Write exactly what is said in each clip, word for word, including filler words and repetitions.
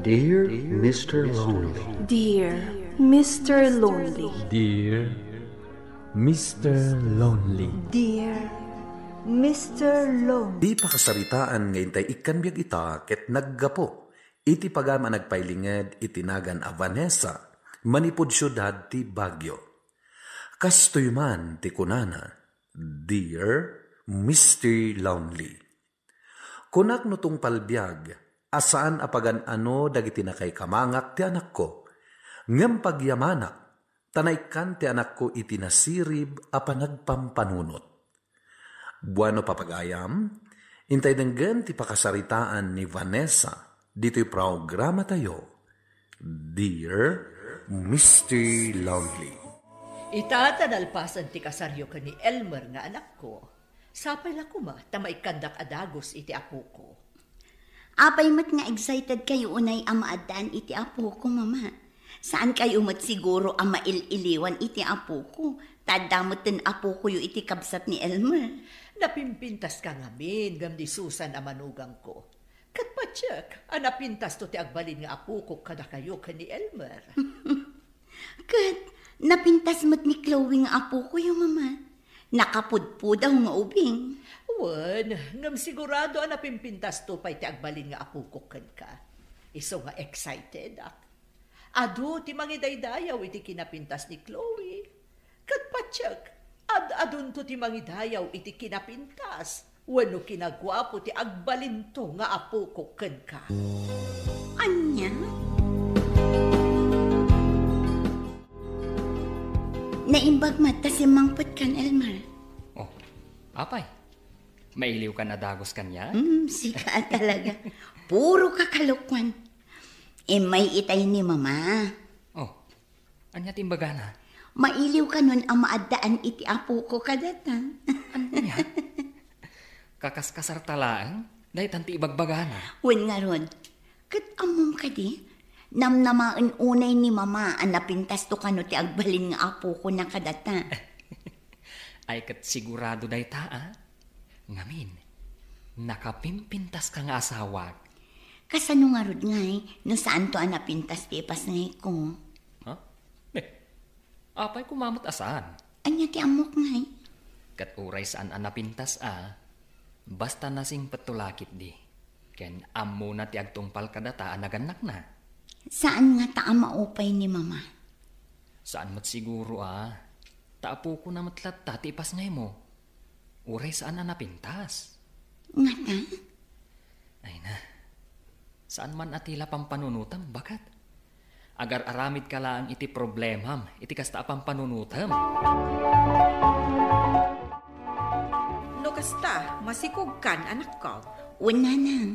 Dear Mister Lonely. Dear Mister Lonely. Dear Mister Lonely. Dear Mister Lonely. Ti pakasaritaan nga intay ikkan biag ita ket naggapu iti pagayam a nagpailinged iti nagan a Vanessa, manipud siudad ti Baguio. Kastoy man ti kunana, "Dear Mister Lonely." Kunak no tungpal biag a saan a pagan-ano dagiti nakaikamangak ti anakko, ngem pagyamanak ta naikkan ti anakko iti nasirib a panagpampanunot. Bueno, papagayam, intay denggen ti pakasaritaan ni Vanessa ditoy programatayo, Dear Mister Lonely. Ita ta nalpasan ti kasaryo ken ni Elmer nga anakko, sapay la koma ta maikkandak a dagus iti apoko. Apay met nga excited kayo unay a maaddaan iti apoko, Mama? Saan kayo met siguro a mail-iliwan iti apoko? Ta adda metten apokoyo iti kabsat ni Elmer. Napimpintaska ngamin ngem ni Susan a manugangko. Ket patiek a napintasto ti agbalin nga apokok kadakayo ken ni Elmer. Ket napintas met ni Chloe nga apokoyo, Mama. Nakapudpudaw nga ubing. Wen, ngem sigurado a napimpintasto pay ti agbalin nga apokok kenka. Isu nga excitedak. Adu ti mangidaydayaw iti kinapintas ni Chloe. Ket patiek, ad-adunto ti mangidayaw iti kinapintas wenno kinaguapo ti agbalinto nga apokok kenka. Ania? Naimbag met ta simmangpetkan, Elmer. Oh, apay? Mailiwkan a dagus kaniak? Hmm, sika talaga. Puro kakalokuan. Immay itay ni Mama. Oh, ania ti imbagana? Mailiw kanon a maaddaan iti apoko kadata. Ania? Kakaskasarta laeng? Daytan ti ibagbagana. Wen ngarud, ket ammom kadi? Namnamaen unay ni Mama a napintasto kano ti agbalin nga apokona kadata. Ay, ket sigurado dayta, a? Ngamin, nakapimpintaska nga asawak. Kasano ngarud ngay no saanto a napintas ti ipasngayko? Ha? Eh, apay koma met a saan? Ania ti ammok ngay? Ket uray saan a napintas a, basta nasingpetto la ketdi. Ken ammona ti agtungpal kadata a nagannakna. Saan ngata a maupay ni Mama? Saan met siguro a, ta apokona met latta ti ipasngaymo. Uray saan a napintas. Ngata? Ay na. Saan man a ti la pampanunotem, baket? Agar-aramidka laeng iti problemam iti kasta a pampanunotem. No kasta, masikogkan, anakko. Wen, nanang.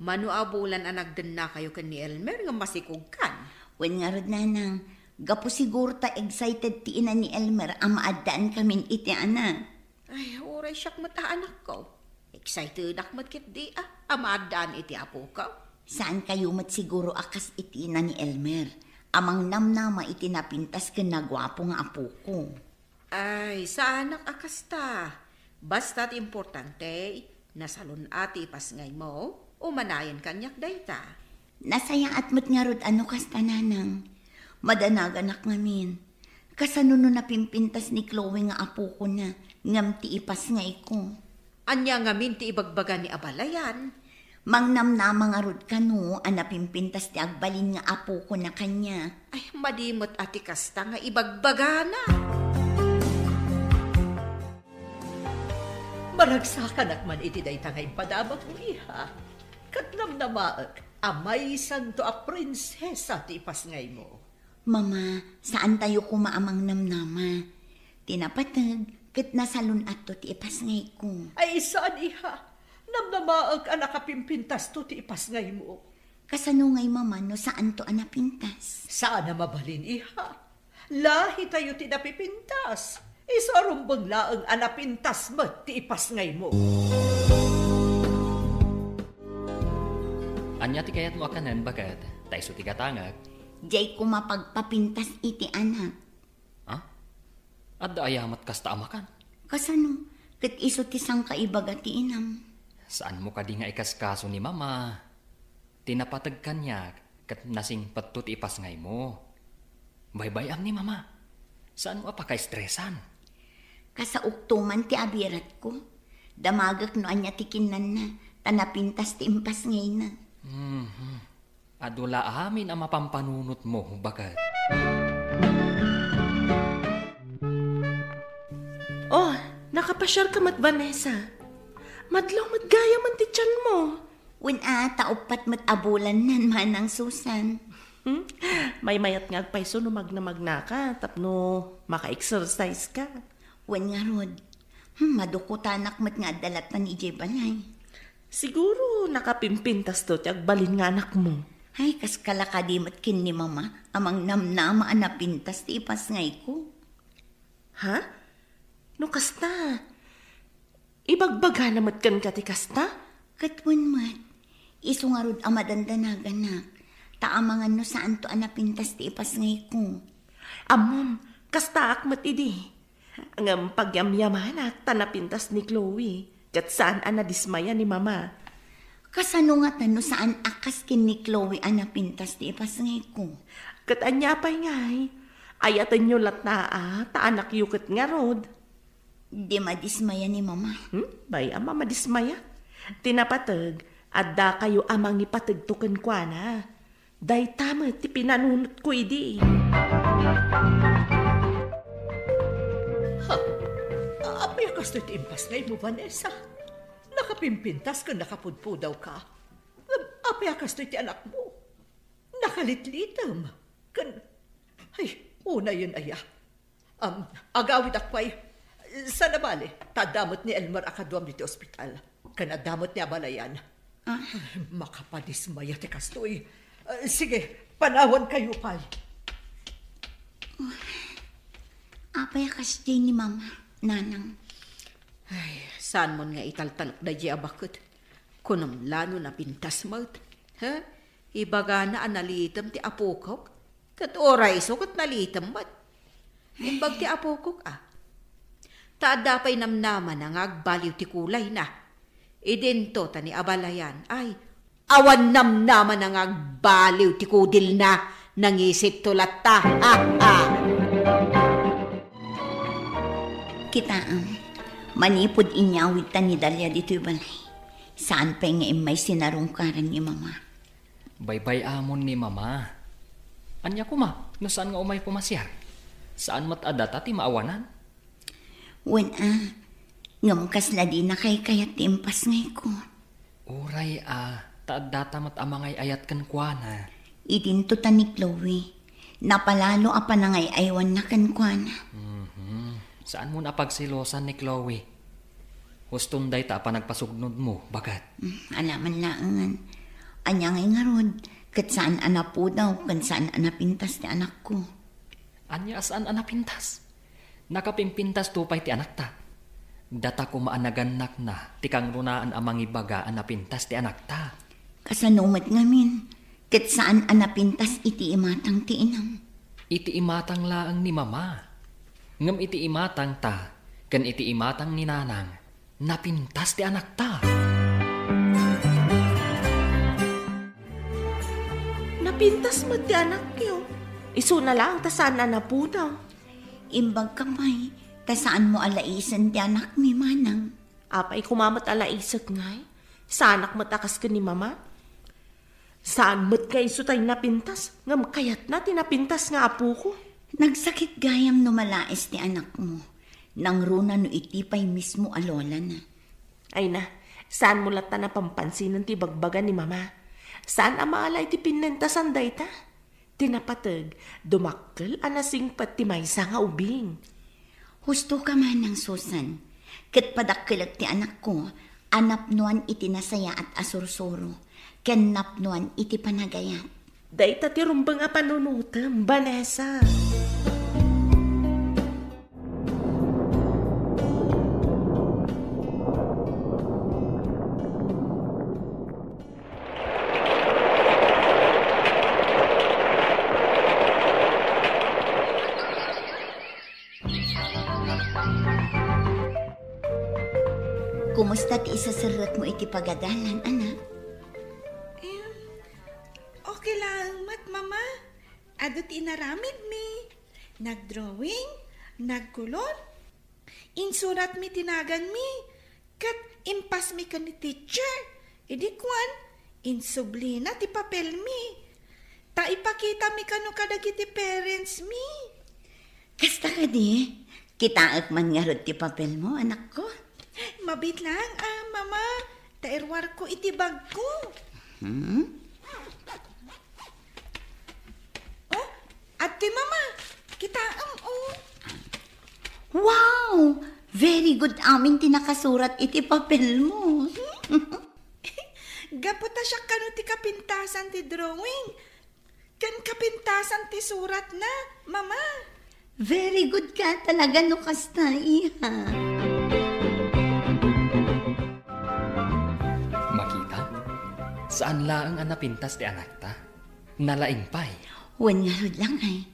Mano a bulan a nagdennakayo ken ni Elmer nga masikogkan? Wen ngarud, nanang. Gapu siguro ta excited ti ina ni Elmer a maaddaankamin iti anak. Ay, uray siak met a anakko. Excitedak met ketdi a, a maaddaan iti apoko. Saan kayo met siguro a kas iti ina ni Elmer, a mangnamnama iti napintas ken naguapo nga apoko. Ay, saanak a kasta. Basta ti importante, nasalun-at ti ipasngaymo, umanayen kaniak dayta. Nasayaat met ngarud a no kasta, nanang. Madanaganak ngamin. Kasano no napimpintas ni Chloe nga apokona, ngem ti ipasngayko? Ania ngamin ti ibagbaga ni abalayan? Mangnamnama ngarud kano a napimpintas ti agbalin nga apokona kaniak. Ay, madi met a ti kasta nga ibagbagana. Maragsakanak man iti dayta nga impadamagmo, iha. Ket namnamaek a maysanto a prinsesa ti ipasngaymo. Mama, saantayo koma a mangnamnama. Ti napateg ket nasalun-atto ti ipasngayko. Ay, saan, iha. Namnamaek a nakapimpintasto ti ipasngaymo. Kasano ngay, Mama, no saanto a napintas? Saan a mabalin, iha. Lahitayo ti napipintas. Isu a rumbeng laeng a napintas met ti ipasngaymo. Ania ti kayatmo a kanen, baket? Ta isu ti gatangek. Diay koma pagpapintas iti anak. Ha? Adda aya met kasta a makan? Kasano? Ket isu ti sangkaibaga ti inam. Saanmo kadi nga ikaskaso ni Mama? Ti napateg kaniak, Ket nasingpetto ti ipasngaymo. Baybay-am ni Mama. Saanmo a pakaestresan. Kasaokto man ti abiratko. Damagek no ania ti kinnanna, ta napintas ti impasngayna. Mhm. Adu la amin a mapampanunotmo, baket. Oh, nakapasiarka met, Vanessa. Madlaw met gayamen ti tianmo. Wen a, ta uppat met a bulannan, Manang Susan. Hmm? Maymayat nga agpayso no magnamagnaka tapno maka-exercise ka. Wen ngarud, hmm, madukutanak met nga adda lattan idiay balay. Siguro nakapimpintasto ti agbalin nga anakmo. Ay, kas kalakadi met ken ni Mama a mangnamnama a napintas ti ipasngayko. Ha? No kasta, ibagbagana met kenka ti kasta? Ket wen met, isu ngarud a madandanaganak, ta amangan no saanto a napintas ti ipasngayko. Ammom, kastaak met idi. Ngem pagyamyamanak ta napintas ni Chloe, ket saan a nadismaya ni Mama. Kasano ngata no saan a kas ken ni Chloe a napintas ti ipasngayko? Ket ania pay ngay? Ayatenyo latta a, ta anakyo ket ngarud. Di madismaya ni Mama. Hmm? Bay-am a madismaya. Ti napateg, addakayo a mangipategto kenkuana. Dayta met ti pinanunotko idi. Ha? Apay a kastoy ti impasngaymo, Vanessa? Nakapimpintas ken nakapudpudawka. Apay a kastoy ti anakmo? Nakalitlitem. Ken, ay, unayen aya. Am, agawidak pay. Saan a bale, ta adda met ni Elmer a kaduam ditoy ospital. Ken adda met ni abalayan. Ah. Makapadismaya ti kastoy. Ah, sige, panawankayo pay. Apay a kasdiay ni Mama, Nanang? Ay, saanmon nga italtalek daydi a baket. Kunom la no napintas met. Ha? Ibagana a nalitem ti apokok. Ket uray isu ket nalitem met. Imbag ti apokok a. Ta adda pay namnamana nga agbaliw ti kulayna. Idinto ta ni abalayan, ay, awan namnamana nga agbaliw ti kudilna. Nangisitto latta. Ah, ah. Kitaem, manipud inyawidta ni Dalia ditoy balay, saan pay nga immay sinarungkaran ni Mama. Baybay-amon ni Mama. Ania koma no saan nga umay pumasiar? Saan met a data ti maawanan? Wen a, ngem kasla dina kaykayat ti impasngayko. Uray a, ta addata met a mangay-ayat kenkuana. Idinto ta ni Chloe, napalalo a panangay-aywanna kenkuana. Mhm. Saanmon a pagselosan ni Chloe. Huston dayta a panagpasugnodmo, baket. Mm, alaman laengen. Ania ngay ngarud, ket saan a napudaw ken saan a napintas ti anakko. Ania a saan a napintas? Nakapimpintasto pay ti anakta. Data koma a nagannakna ti kangrunaan a mangibaga a napintas ti anakta. Kasano met ngamin, ket saan a napintas iti imatang ti inam? Iti imatang laeng ni Mama. Ngem iti imatangta ken iti imatang ni Nanang, napintas ti anakta. Napintas met ti anakyo. Isuna laeng ta saan a napudaw. Imbagka pay, ta saanmo a laisen ti anakmi, Manang. Apay koma met a laisek ngay? Saanak met a kas ken ni Mama? Saan met nga isu tay napintas, ngem kayatna ti napintas nga apoko. Nagsakit gayam no malais ti anakmo. Nangruna no iti pay mismo a lolana. Ay na, saanmo latta napampansinan ti ibagbaga ni Mama. Saan a maala iti pinnentasan dayta? Ti napateg, dumakkel a nasingpet ti maysa nga ubing. Husto ka, Manang Susan, ket padakkelek ti anakko a napnoan iti nasayaat a sursuro ken napnoan iti panagayat. Dayta ti rumbeng a panunotem, Vanessa. Kumusta ti isaserrekmo iti pagadalan, anak? Eh, ah, Ti laeng met, Mama. Adu ti inaramidmi. Nagdrawing, nagkolor. Insuratmi ti naganmi, ket impasmi ken ni teacher. Idi kuan, insublina ti papelmi. Ta ipakitami kano kadagiti parentsmi. Kasta kadi, kitaek man ngarud ti papelmo, anakko. Mabiit laeng, a, Mama, ta iruarko iti bagko. Hmm? Oh, adtoy, Mama. Kitaem, oh. Wow! Very good amin ti nakasurat iti papelmo. Gapu ta siak kano ti kapintasan ti drawing. Ken kapintasan ti suratna, Mama. Very good ka talaga no kasta, iha. Makita, saan laeng a napintas ti anakta. Nalaing pay. Wen ngarud, lakay.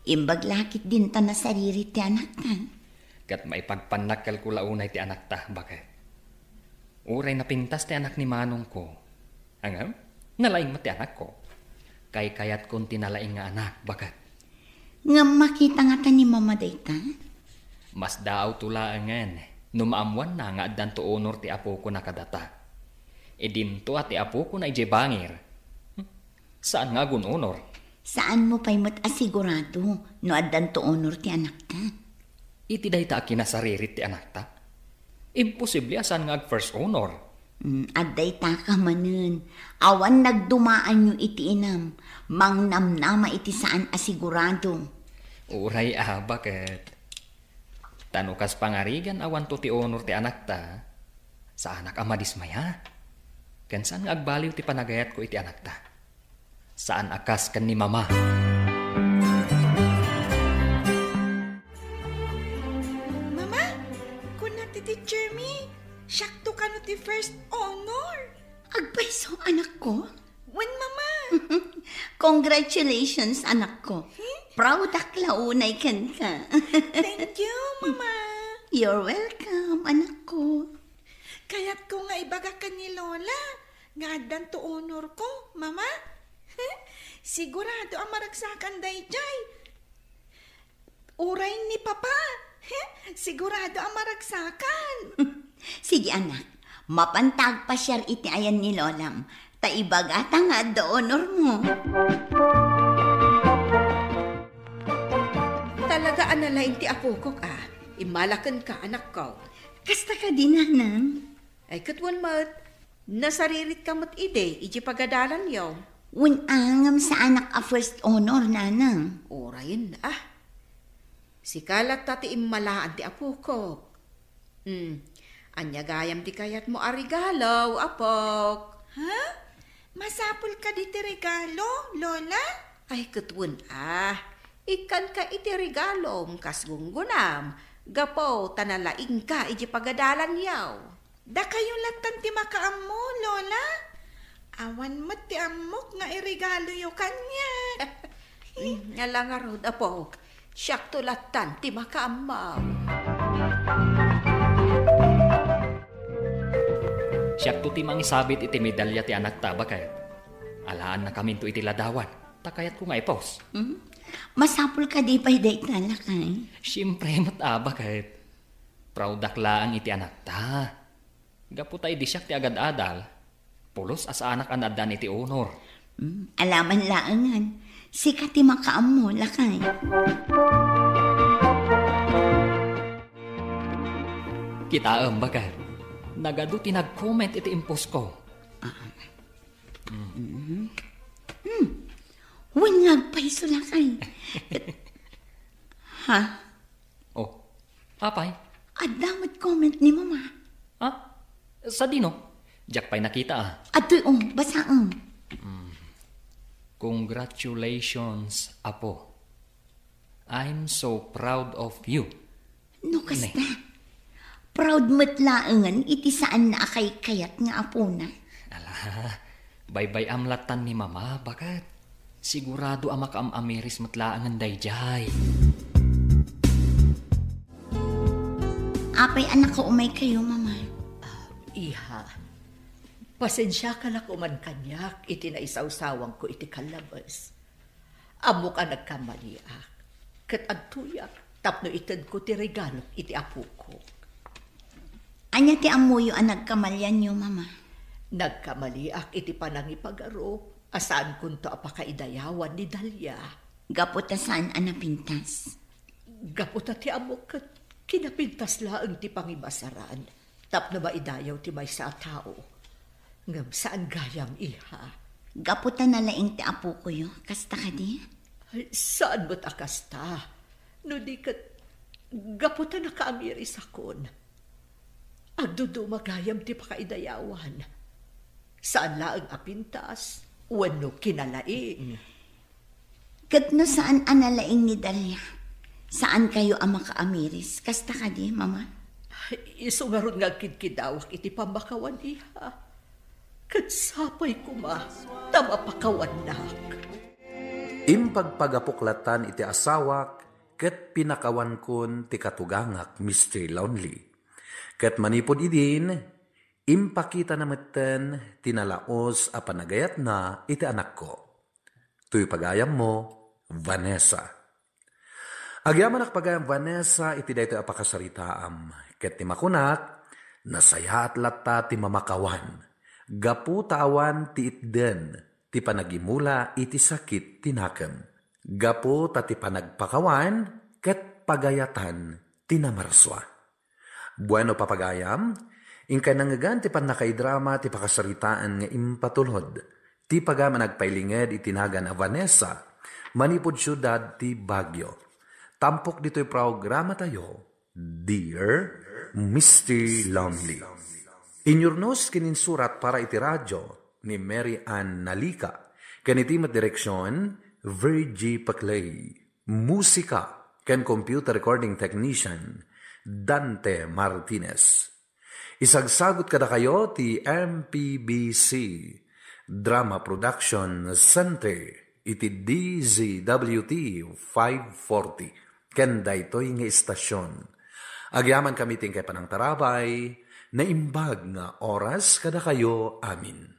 Imbag la ketdin ta nasaririt ti anakta. Ket maipagpannakkelko la unay ti anakta, baket. Uray napintas ti anak ni manongko. Ngem, nalaing met ti anakko. Kaykayatkon ti nalaing nga anak, baket. Ngem makita ngata ni Mama dayta? Masdaawto laengen no maammoanna nga addanto honor ti apokona kadata. Idinto a ti apokona idiay bangir. Hmm? Saan nga agun-honor? Saanmo pay met a sigurado no addanto honor ti anakta? Iti dayta a kinasaririt ti anakta? Imposible a saan nga ag-first honor. Mm, adda itaka manen. Awan nagdumaanyo iti inam. Mangnamnama iti saan a sigurado. Uray a, baket. Ta no kas pangarigan awanto ti honor ti anakta, saanak a madismaya. Ken saan nga agbaliw ti panagayatko iti anakta. Saan a kas ken ni Mama. Mama, kuna ti teacher mi, siakto kano ti first honor. Agpayso, anakko? Wen, Mama. Congratulations, anakko. Hmm? Proudak la unay kenka. Thank you, Mama. You're welcome, anakko. Kayatko nga ibaga ken ni Lola nga addanto honorko, Mama. Sigurado a maragsakan daydiay. Uray ni Papa. Sigurado a maragsakan. Sige, anak. Mapanta agpasiar iti ayan ni Lolam. Ta ibagata nga adda honormo. Talaga a nalaing ti apokok, a. Immala kenka, anakko. Kasta kadi, Nanang? Ay, ket wen met, nasariritka met idi, idiay pagadalanyo. Wen a, ngem saanak a first honor, Nanang. Urayen, a. Sika latta ti immalaan ti apokok. Hmm, ania gayam ti kayatmo a regalo, apok? Ha? Masapul kadi ti regalo, Lola? Ay, ket wen a. Ikkanka iti regalom kas gunggonam, gapu ta nalaingka idiay pagadalanyo. Dakayo lattan ti makaammo, Lola. Awan met ti ammok nga iregaloyo kaniak. Hmm, ala ngarud, apok. Siakto lattan ti makaammo. Siakto ti mangisabit iti medalya ti anakta, baket. Alaannakaminto iti ladawan, ta kayatko nga i-post. Hmm? Masapul kadi pay dayta, lakay? Siempre met, a, baket. Proudak laeng iti anakta. Gapu ta idi siak ti agad-adal, pulos a saanak a naaddaan iti honor. Mm, alaman laengen, sika ti makaammo, lakay. Kitaem, baket. Nagadu ti nag-comment iti impostko. Ah. Mm. Hmm. Wen nga agpayso, lakay. Ha? Oh, apay? Adda met comment ni Mama. Ha? Sadino? Diak pay nakita, a. Adtoy, o, basaem. Mm. Congratulations, Apo. I'm so proud of you. No kasta, proud met laengen iti saanna a kaykayat nga apona. Ala, baybay-am lattan ni Mama, baket. Sigurado a makaam-amiris met laengen daydiay. Apay a nakaumaykayo, Mama? Ah, iha, Pasensiaka la koman kaniak iti naisawsawangko iti kallabes. Ammok a nagkamaliak, ket adtoyak tapno itedko ti regalok iti apokok. Ania ti ammoyo a nagkamalianyo, Mama? Nagkamaliak iti panangipagaro a saankonto a pakaidayawan ni Dalia. Gapu ta saan a napintas? Gapu ta ti ammok ket kinapintas laeng ti pangibasaran tapno maidayaw ti maysa a tao. Ngem saan gayam, iha. Gapu ta nalaing ti apokoyo, kasta kadi? Ay, saan met a kasta. No di ket, gapu ta nakaamirisakon. Agduduma gayam ti pakaidayawan. Saan laeng a pintas, wenno kinalaing. Ket no saan a nalaing ni Dalia, saankayo a makaamiris. Kasta kadi, Mama? Isu ngarud nga agkidkidawak iti pammakawan, iha. Ket sapay koma ta mapakawannak. Impagpagapok latan iti asawak, ket pinakawankon ti katugangak, Mister Lonely. Ket manipud idin, impakitana metten ti nalaos a panagayatna iti anakko. Toy pagayammo, Vanessa. Agyamanak pagayam, Vanessa, iti daytoy a pakasaritaam, ket ti makunak, nasayaat latta ti mamakawan, gapu ta awan ti itden ti panagimula iti sakit ti nakem, gapu ta ti panagpakawan ket pagayatan ti namarsua. Bueno, papagayam, inkay nangngegan ti pannakaidrama ti pakasaritaan nga impatulod ti pagayam a nagpailinged iti nagan a Vanessa, manipud siudad ti Baguio. Tampok ditoy programatayo, Dear Mister Lonely. Inyurnos ken insurat para iti radio ni Mary Ann Nalica, ken iti met direksion, Virgie Paclay. Musika ken computer recording technician, Dante Martinez. Isagsagut kadakayo ti M P B C Drama Production Center iti D Z W T five forty ken daytoy nga istasion. Agyamankami ti inkay panangtarabay, naimbag nga oras kadakayo amin.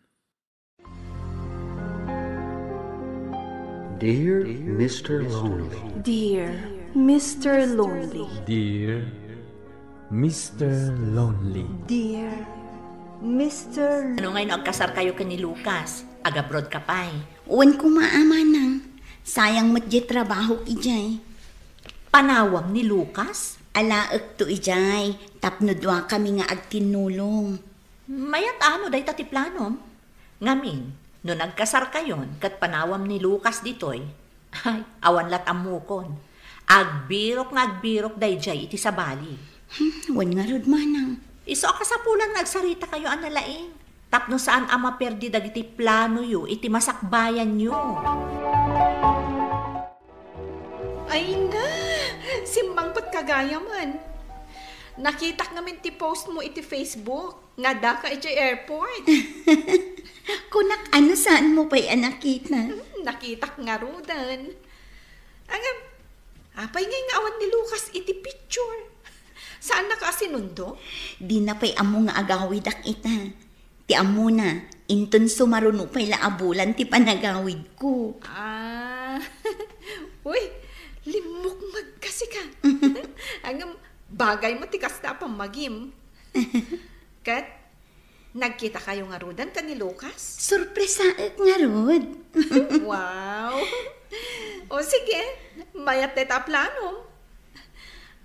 Dear Mister Lonely. Dear Mister Lonely. Dear Mister Lonely. Dear Mister Ano ngay no agkasarkayo ken ni Lucas? Agabroad ka pay. Wen koma, manang. Sayang met diay trabahok idiay. Panawam ni Lucas? Alaekto idiay, tapno duakami nga agtinnulong. Mayat a no dayta ti planom. Ngamin, no nagkasarkayon ket panawam ni Lucas ditoy, ay, awan lat ammokon. Agbirok nga agbirok daydiay iti sabali. Hmm, wen ngarud, manang. Isu a kasapulan nga agsaritakayo a nalaing, tapno saan a maperdi dagiti planoyo iti masakbayanyo. Ay na, simmangpetka gayamen. Nakitak ngamin ti post mo iti Facebook nga addaka idiay airport. Kunak, ano, saanmo pay a nakita? Hmm, nakitak ngaruden. Ngem, apay ngay nga awan ni Lucas iti picture? Saannaka a sinundo? Dina pay ammo nga agawidak ita. Ti ammona, inton sumaruno pay la a bulan ti panagawidko. Ah, uy, limmukmeg kasi ka. Ngem, bagay mo ti kasta a pammagim. Ket, nagkitakayo ngaruden ken ni Lucas? Sorpresaek ngarud. Wow! O sige, mayat dayta a plano.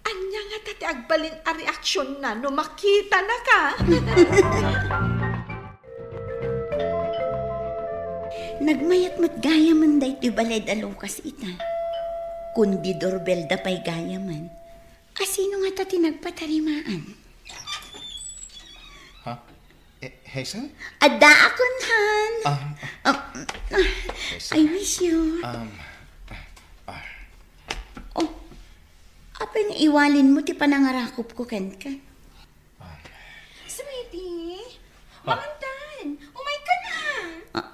Ania ngata ti agbalin a reaksionna no makitanaka? Nagmayat met gayamen daytoy balay da Lucas ita. Kundi doorbell da pay gayamen. Asino ngata ti nagpatarimaan? Ha? Eh, Hazel? Addaakon, Han. Ah, Ah, ah, Hazel. I miss you. Um, ah, Oh, apay nga iwalinmo ti panangarakopko kenka? Sweetie, Ah. Mangantan, umayka na. Ah,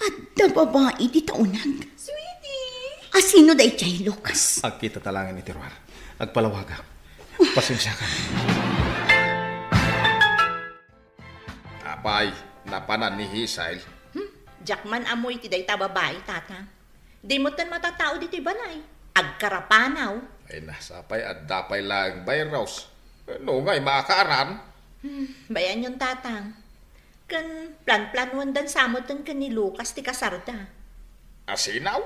adda babai dita uneg. Sweetie. Asino daydiay, Lucas? Agkitata laeng iti ruar. Agpalawagak. Pasensiaka. Ah, Pay, napanan ni Hazel. Hmm, diak man ammo iti dayta babai, Tatang. Di metten matatao ditoy balay. Agkarapanaw. Ay, na, sapay, adda pay laeng virus. No ngay, makaaran. Hmm, bayanyon, Tatang. Ken planplanuandan sa metten ken ni Lucas ti kasarda. Asinaw?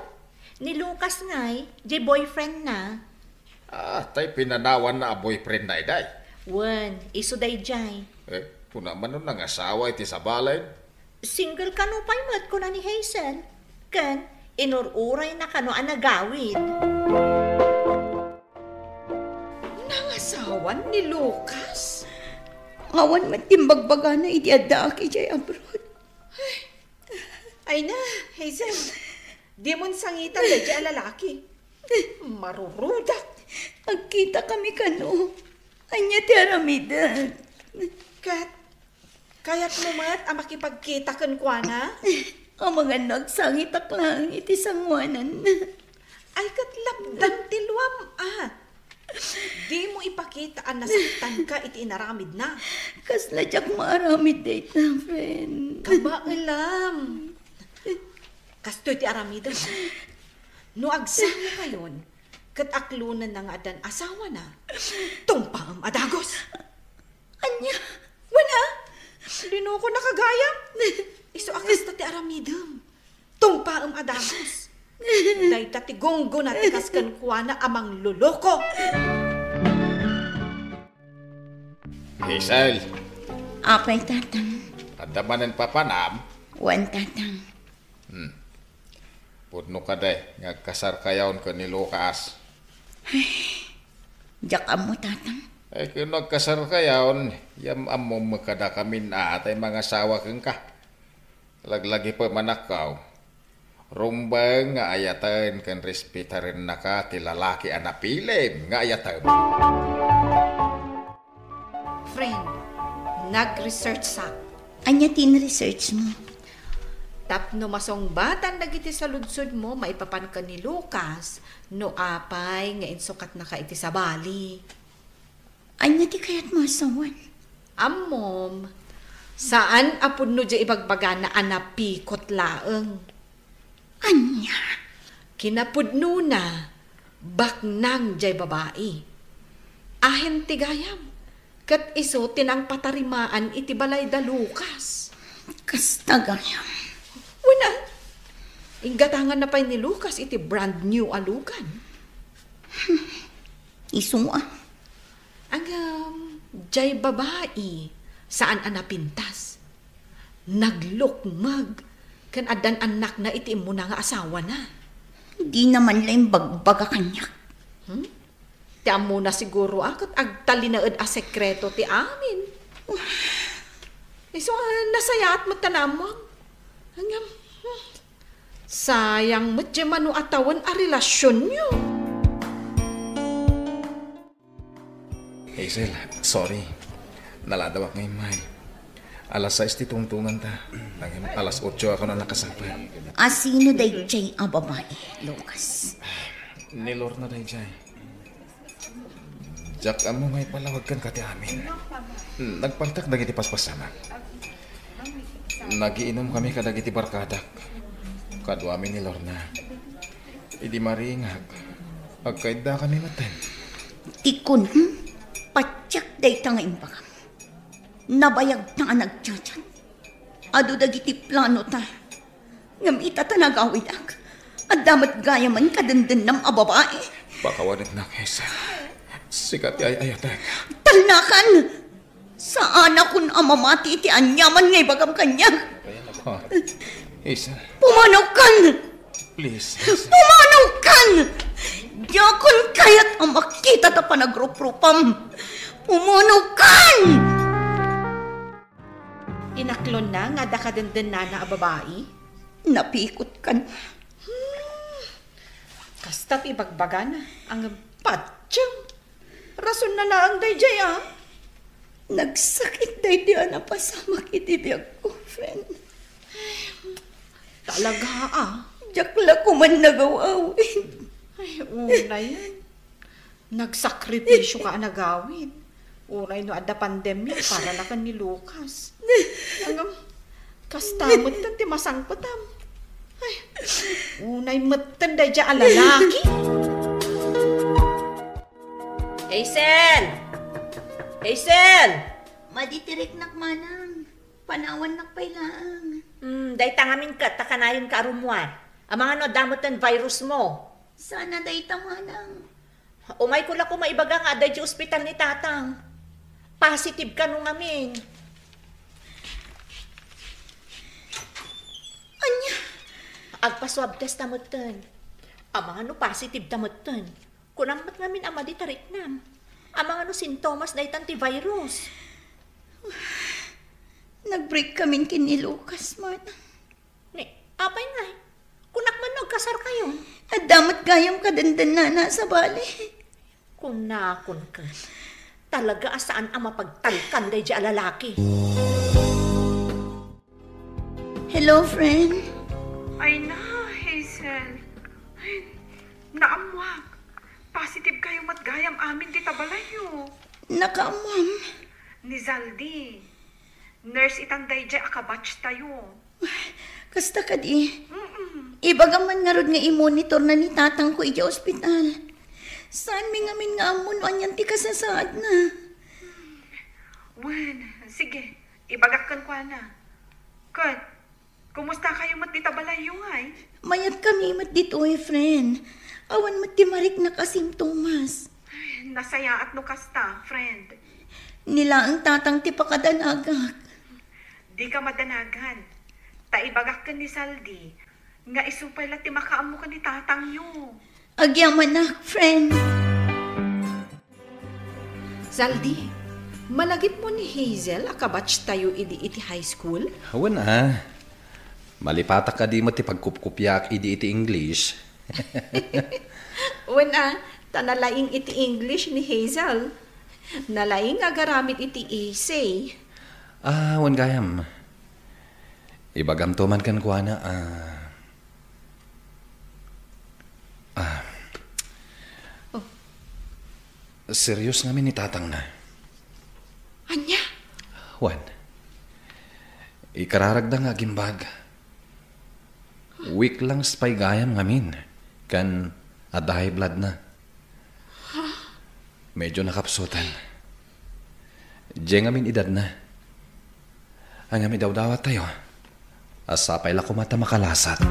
Ni Lucas ngay, diay boyfriend na. Ah, tay pinanawanna a boyfriend na iday. Wen, isu daydiay. Eh, kuna man no nangasawa iti sabali? Single kano pay met, kuna ni Hazel. Ken, inur-urayna kano a nagawid. Nangasawan ni Lucas? Awan met ti imbagbagana idi addaak idiay abroad. Ay na, Hazel. Dimon sangitan daydiay a lalaki. Marurudak. Agkitakami kano. Ania ti aramidek? Ket, kayatmo met a makipagkita kenkuana? Amangan no agsangitak laeng iti sangoanan. Ay, ket lapdan ti luam, a. Dimo ipakita a nasaktanka iti inaramidna. Kasla diak maaramid dayta, friend. Kabaelam. Kastoy ti aramidem. No agsangikayon, ket aklonenna nga addan asawana, tungpaem a dagus. Ania? Wen a? Linoko na kagayam. Isu a kasta ti aramidem. Tungpaem a dagus. Dayta ti gunggona ti kas kenkuana a mangloloko. Hazel. Apay, Tatang. Adda manen papanam? Wen, Tatang. Hmm. Pudno kadi nga agkasarkayon ken ni Lucas? Ay, diak ammo, Tatang. Ay, ken no agkasarkayon, yam-ammom kadakamin a tay mangasawa kenka. Laglagipem a nakkaw. Rumbeng nga ayaten ken respetarennaka ti lalaki a napilim nga ayatem. Friend, nag-research sa. Ania ti in-research mo? Tapno masungbatan dagiti saludsodmo maipapan ken ni Lucas no apay nga insukatnaka iti sabali. Ania ti kayatmo a sawen? Ammom, saan a pudno diay ibagbagana a napikot laeng. Ania? Kinapudnona, baknang diay babai. Ahen ti gayam, ket isu ti nangpatarimaan iti balay da Lucas. Kasta gayam. Wen a, inggatanganna pay ni Lucas iti brand new a lugan. Isu a. Ngem, diay babai, saan a napintas. Naglukmeg, ken addan annakna iti immuna nga asawana. Dina man la imbagbaga kaniak. Hmm? Ti ammona siguro a ket agtalinaed a sekreto ti amin. Isu a nasayaat met ta naammuam. Ngem, hmm, sayang met diay mano a tawen a relasionyo. Hazel, sorry. Naladawak nga immay. Alas sais ti tungtunganta. Ngem alas otso a kano nakasapul. A sino daydiay a babai, Lucas? Ni Lorna daydiay. Diak ammo nga ipalawag kenka ti amin. Nagpaltak dagiti paspasamak. Nagiinumkami kadagiti barkadak. Kaduami ni Lorna. Idi maringak, agkaiddakami metten. Ti kun, hmm? Patiek dayta nga imbagam. Nabayagta a nagchat-chat. Adu dagiti planota. Ngem ita ta nagawidak, adda met gayamen kadendennam a babai. Pakawanennak, Hazel. Sika ti ay-ayatek. Talnakan! Saanakon a mamati iti aniaman nga ibagam kaniak. Ah, Hazel. Pumanaw kan! Please, Hazel. Pumanaw kan! Diakon kayat a makita ta panagruprupam. Pumanaw kan! Inaklonna nga adda kadendennana a babai? Napikot kan. Hmm. Kasta ti ibagbagana, ngem patiem. Rasonna laeng daydiay a. Nagsakit daydi a napasamak iti biagko, friend. Talaga a. Diak la koman nagaw-awid. Ay, unayen. Nagsakripisyoka a nagawid. Uray no adda pandemia, para na ken ni Lucas. Ngem, kasta metten ti masangpetam. Ay, unay metten daydiay a lalaki. Hazel! Hazel! Madi ti riknak, manang. Panawannak pay laeng. Hmm, dayta ngamin ket ta kanayon ka a rummuar. Amangan no adda metten virus mo. Saan a dayta, manang. Umayko la koma ibaga nga adda idiay ospital ni Tatang. Positive kano ngamin. Ania? Agpa-swab test ta metten. Amangan no positive ta metten. Kunam met ngamin a madi ta riknam. Amangan no sintomas daytan ti virus. Nag-break kamin ken ni Lucas, manang. Ni, apay ngay? Kunak man no agkasarkayon. Adda met gayam kadendennana a sabali. Kunakon ket, talaga a saan a mapagtalkan daydiay a lalaki. Hello, friend. Ay na, Hazel. Ay, naammuak. Positive kayo met gayam amin dita balayyo. Nakaammuam? Ni Zaldi. Nurse itan daydiay a kabatch tayo. Kasta kadi? Mm-mm. Ibagam man ngarud nga imonitorna ni tatangko idiay ospital. Saanmi ngamin nga ammo no anian ti kasasaadna. Wen, sige, ibagak kenkuana. Ket, kumusta kayo met dita balayyo ngay? Mayat kami met ditoy, friend. Awan met ti mariknak a sintomas. Ay, nasayaat no kasta, friend. Ni laeng tatang ti pakadanagak. Dika madanagan. Ta ibagak ken ni Zaldi nga isu pay la ti makaammo ken ni tatangyo. Agyamanak, friend. Zaldi, malagipmo ni Hazel a kabatch tayo idi iti high school? Wen a. Malipatak kadi met ti pagkupkopiaak idi iti English. Wen a, ta nalaing iti English ni Hazel. Nalaing nga agaramid iti essay. Ah, wen gayam. Ibagamto man kenkuana a, ah. Oh. Serious ngamin ni tatangna. Ania? Wen. Ikararagda nga agimbag. Weak lungs pay gayam ngamin, ken adda high blood na. Medyo nakapsutan. Diay ngamin edadna. Ngem idawdawat tayo. Sapay la koma ta makalasat.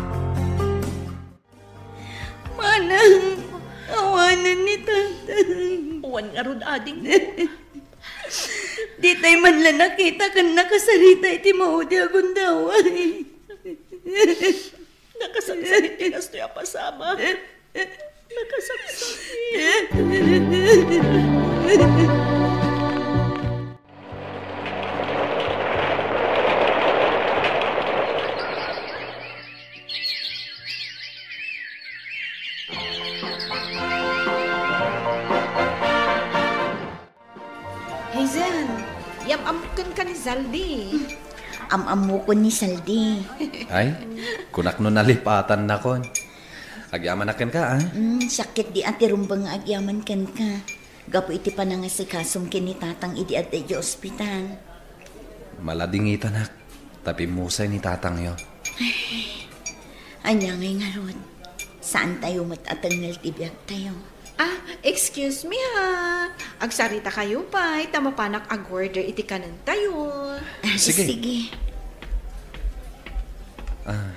Manang, awanen ni tatang. Wen ngarud, adingko. Ditay man la nakita ken nakasarita iti maudi a gundaway. Nakasaksak iti kastoy a pasama. Nakasaksak. Hazel, yam-amok kenka ni Zaldi. Am-ammokon ni Zaldi. Ay, kunak no nalipatannakon. Agyamanak kenka, ah? Mm, sakit di ati rumbeng nga agyaman kenka. Gapu iti panangasikasom ken ni tatang idi adda iti ospital. Maladingitanak, ta pimmusay ni tatangyo. Ania ngay ngarud? Saan tayo met a tengngel ti biag tayo? Ah, excuse me ha. Agsarita kayo pay, ta mapanak ag-order iti kanen tayo. Ah, sige. Sige. Ah,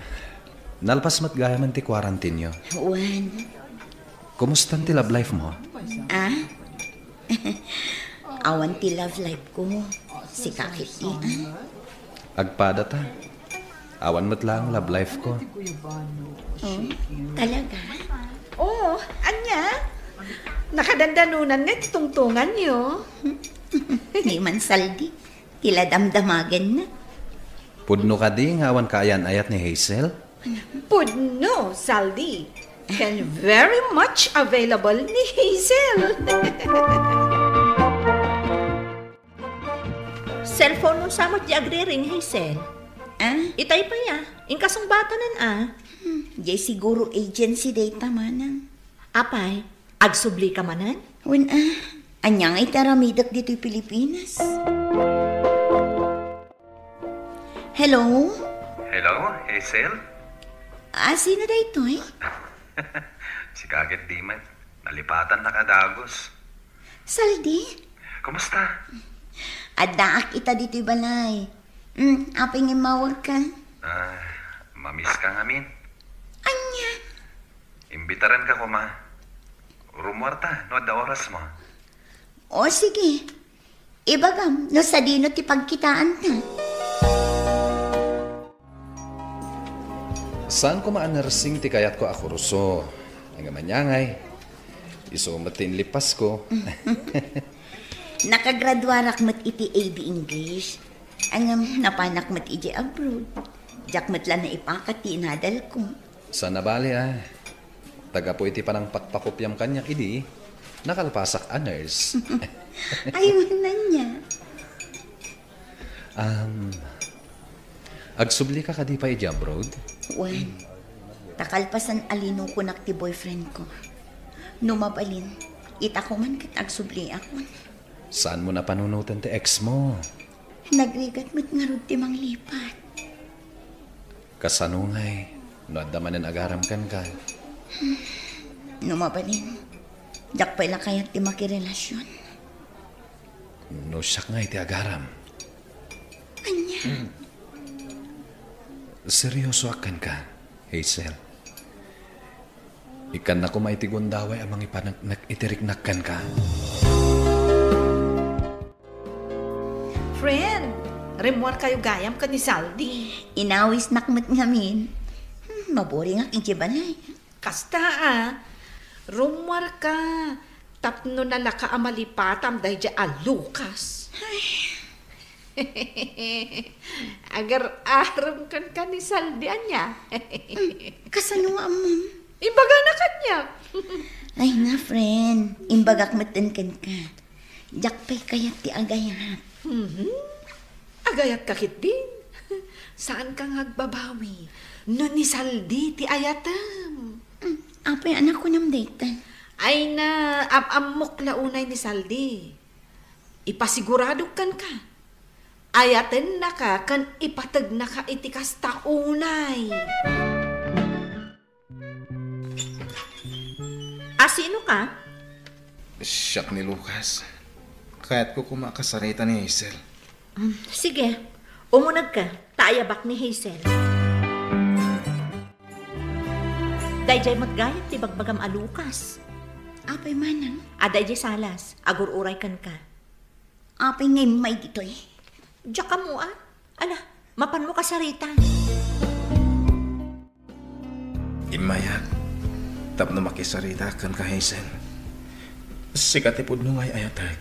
nalpas met gayamen ti quarantine yo. Wen. Kumusta ti love life mo? Ah? Awan ti love life ko. Sika ketdi, ah? Agpada ta. Awan met laeng love life ko. Oh, talaga? Oh, ania? Nakadandanunan nga ti tungtungan yo. Ni man Zaldi, ti la damdamagenna. Pudno kadi nga awan kaayan-ayat ni Hazel? Pudno, Zaldi. Ken very much available ni Hazel. Cellphone mo sa met di agriring, Hazel? Ah? Itay pay, ah. Inka sungbatanan, ah. Hmm, diay siguro agency dayta, manang. Apay, agsubli ka manen? Wen, ah. Ania nga iti aramidek ditoy Pilipinas? Hello? Hello, Hazel? Ah, sino daytoy? Sika ket diman. Nalipatan na ka dagus. Saldi? Kumusta? Addaak ita ditoy balay. Hmm, apay nga immawag ka? Ah, mamiss ka ngamin. Ania? Imbitaran ka koma. Rummuar ta, no adda oras mo. O, sige. Ibagam, no sadino ti pagkitaan ta. Saan koma a nursing ti kayatko a kurso. Ngem ania ngay, isu met ti inlippasko. Nakagraduarak met iti A B English. Ngem, napanak met idiay abroad. Diak met la naipakat ti inadalko. Saan a bale a. Tagapu iti panangpakpakopiam kaniak idi, nakalpasak a nurse. Ay, wen ania. Um, agsubli ka kadi pay idiay abroad? Wen, ta kalpasan a linukonak ti boyfriend ko. No mabalin, ita koma ket agsubliakon. Saan mo napanunoten ti ex mo? Nagrigat met ngarud ti manglipat. Kasano ngay, no adda manen agaram kenka? No mabalin, diak pay la kayat ti makirelasyon. No siak ngay ti agaram? Ania? Seryosoak kenka, Hazel. Ikkanna koma iti gundaway a mangipaneknek iti riknak kenka. Friend, rimmuarkayo gayam ken ni Saldi. Inawisnak met ngamin. Hmm, maboringak idiay balay. Kasta a, rummuarka tapno nalaka a malipatam daydiay a Lucas. Ay. Agar-arem kenka ni Saldi ania? Hmm, kasano nga ammom? Imbagana kaniak. Ay nga, friend, imbagak metten kenka. Diak pay kayat ti agayat. Mhm. Agayatka ketdin. Saanka nga agbabawi no ni Saldi ti ayatem. Hmm, apay a nakunam dayta? Ay na, am-ammok la unay ni Saldi. Ipasiguradok kenka. Ayatennaka ken ipategnaka iti kasta unay. A, sino ka? Siak ni Lucas. Kayatko koma a kasarita ni Hazel. Um, sige, umuneg ka, ta ayabak ni Hazel. Daydiay met gayam ti bagbagam a Lucas. Apay manang? A, daydiay salas, agur-uray kenka. Apay nga immay ditoy? Diak ammo a. Ala, mapanmo kasarita. Immayak tapno makisarita kenka, Hazel. Sika ti pudno nga ay-ayatek.